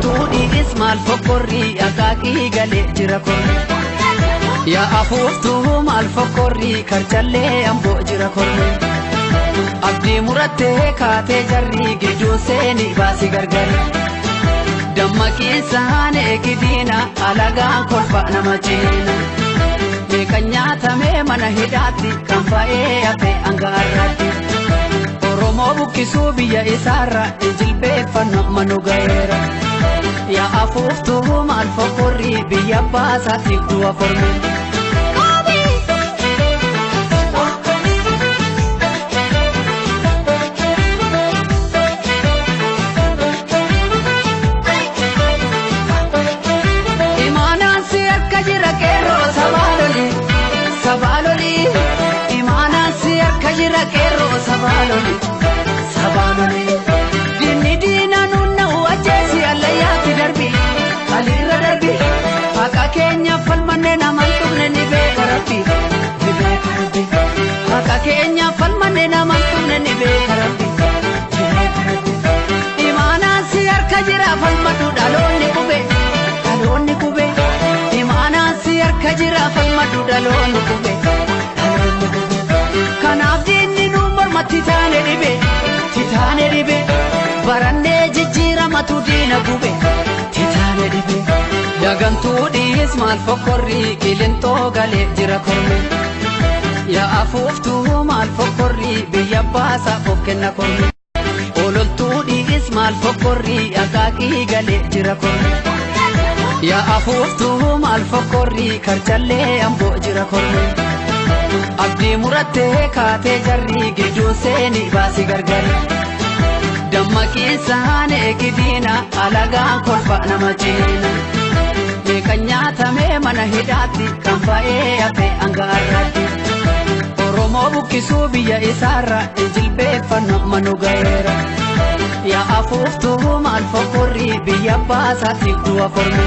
Ololtuu dhiis maal fokkorrii akaakii galee jira kormi. Yaa afuuftuu maal fokkorrii karchallee amboo jira kormi. Abdii murattee kaatee jarri gidduu seeni baasi gargari. Dammaqiinsaan eegidiina alagaan kolfa nama ciina. Meeqa nyaatamee mana hidhaatti kan ba'ee hafe hanga har'aatti. Oromoo buqqisuu biyya isaarra injilbeeffannu manu ga'eera. Yaa afuuftuu maal fokkorrii biyya baasaatiif du'a kormi. Imaanaan si harka jira qeerroo sabaa loli sabaa loli. Imaanaan si harka jira qeerroo sabaa loli sabaa loli. Diinni diina nunna'u ajjeesi allayyaatti darbi aliirra darbi. Haqa keenya falmanne namaan dhumne ni beeka rabbi ni beeka rabbi. Haqa keenya falmanne namaan dhumne ni beeka rabbi ni beeka rabbi. Imaanaan si harka jira falmadhu dhaloonni qube dhaloonni qube. Imaanaan si harka jira falmadhu dhaloonni qube dhaloonni qube. Kanaaf diinni nu mormatti taane dhibe titaane dhibe barannee jijjiiramatu diina gube titaane dhibe. Dagantuu dhiis maal fokkorrii qilintoo galee jira kormi. Yaa afuuftuu maal fokkorrii biyya baasaa of kenna kormi. Ololtuu dhiis maal fokkorrii akaakii galee jira kormi. Yaa afuuftuu maal fokkorrii karchallee amboo jira kormi. Abdii murattee kaatee jarri gidduu seeni baasi gargari. Dammaqiinsaan eegidiina alagaan kolfa nama ciina. Meeqa nyaatamee mana hidhaatti kan ba'ee hafe hanga har'aatti. Oromoo buqqisuu biyya isaarra injilbeeffannu manu ga'eera. Yaa afuuftuu maal fokkorrii biyya baasaatiif du'a kormi.